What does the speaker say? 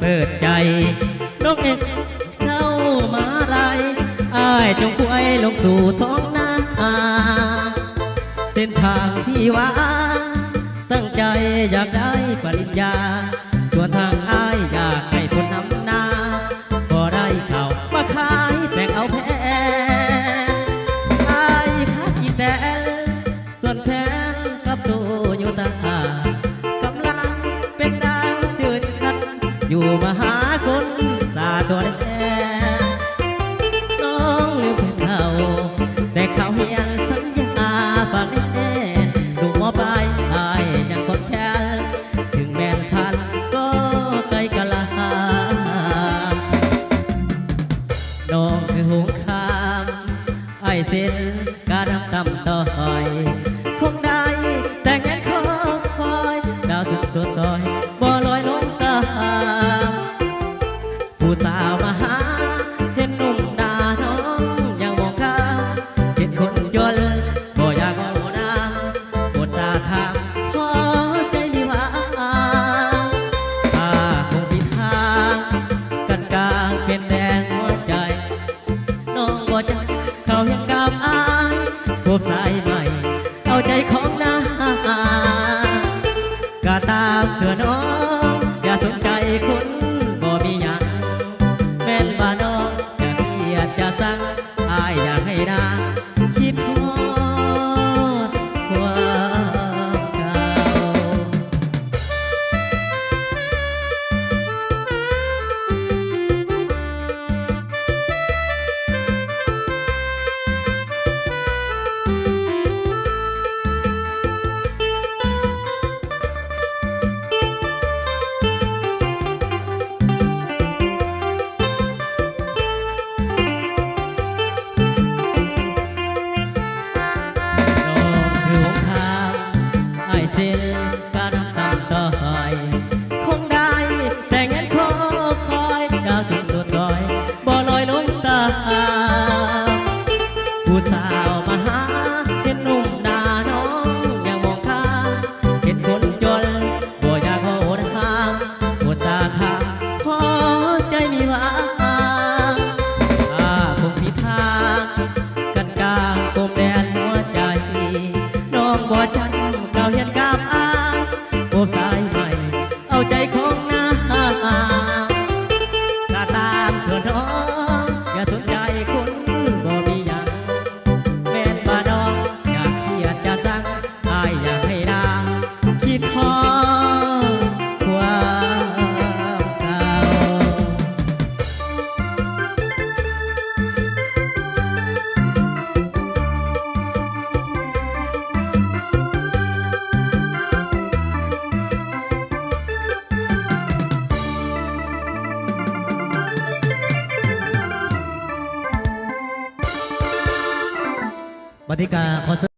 ເປີດໃຈ ນ້ອງເອງເຂົ້າມະຫາໄລ ອ້າຍຈົ່ງຄວາຍລົງສູ່ທ້ອງນາ ເສັ້ນທາງທີ່ວ່າ ຕັ້ງໃຈຢາກໄດ້ປະລິນຍາ ສ່ວນທາງອ້າຍຢາກໃຫ້ພົ້ນນຳໜ້າ ພໍໄດ້ເຂົ້າມາຂາຍແປ້ງເອົາແພງ ອ້າຍຂາຍອີແຕນ ສ່ວນແຟນກັບໂຕໂຍຕາ ກຳລັງເປັນດາວຈື່ນກັນ ຢູ່ມະຫາຄົນສາຕົວແດງ ນ້ອງລືມແຟນເກົ່າ ແຕ່ເຂົາຮຽນສັນຍາປານແນ່ ໜຸ່ມ ມ.ປາຍ ອ້າຍຍັງຄອນແຄນ ເຖິງແມ່ນຄັນກໍໄກກະລາ ນ້ອງຄືຫົງຄາມ ອ້າຍເຊັ່ນກະນຳຕ່ຳຕ້ອຍ ຄົງໄດ້ແຕ່ແງນຄອຍ ດາວສຸກສົດສອຍ ບໍ່ລອຍລົງຕາ ຜູ້ສາວມາຫາ ເຫັນໜຸ່ມໜ້ານ້ອງຍັງມອງຂ້າມ ເຫັນຄົນຈົນບໍ່ຢາກເວົ້ານຳ ອົດສາຖາມ ພໍໃຈມີຫວັງ ຖ້າຄົງຜິດທາງ ກັນກາງປ່ຽນແປງຫົວໃຈ ນ້ອງບໍ່ຈັກເຂົ້າຮຽນກັບອ້າຍ ພົບສາຍໃໝ່ເອົາໃຈຂອງນາງ ກະຕາມເທື່ອນ້ອງ ຢ່າສົນໃຈຄົນບໍ່ມີຫຍັງ ແມ່ນວ່ານ້ອງຈະກຽດຈະຊັງ ອ້າຍຢາກໃຫ້ນາງຄິດຮອດຄວາມເກົ່າ. ນ້ອງຄືຫົງຄາມ ອ້າຍເຊັ່ນກະນຳຕ່ຳຕ້ອຍ ຄົງໄດ້ແຕ່ແງນຄອຍ ດາວສຸກສົດສອຍ ບໍ່ລອຍລົງຕາ ຜູ້ສາວມາຫາ ເຫັນໜຸ່ມໜ້ານ້ອງຍັງມອງຂ້າມ ເຫັນຄົນຈົນບໍ່ຢາກເວົ້າຖາມ ອຸດສ່າຖາມ ພໍໃຈມີຫວັງ ຖ້າຄົງຜິດທາງ ກັນກາງກົມແດນຫົວໃຈ ນ້ອງບໍ່ຈຳເຂົ້າຮຽນກັບອ້າຍ ພົບສາຍໃໝ່ເອົາໃຈຂອງນາງ ກະຕາມເທື່ອນ້ອງ ຢ່າສົນໃຈຄົນບໍ່ມີຫຍັງ ແມ່ນວ່ານ້ອງຈະກຽດຈະຊັງ ອ້າຍຢາກໃຫ້ນາງຄິດຮອດຄວາມເກົ່າ. ບັດນີ້ກະຂໍເຊີນ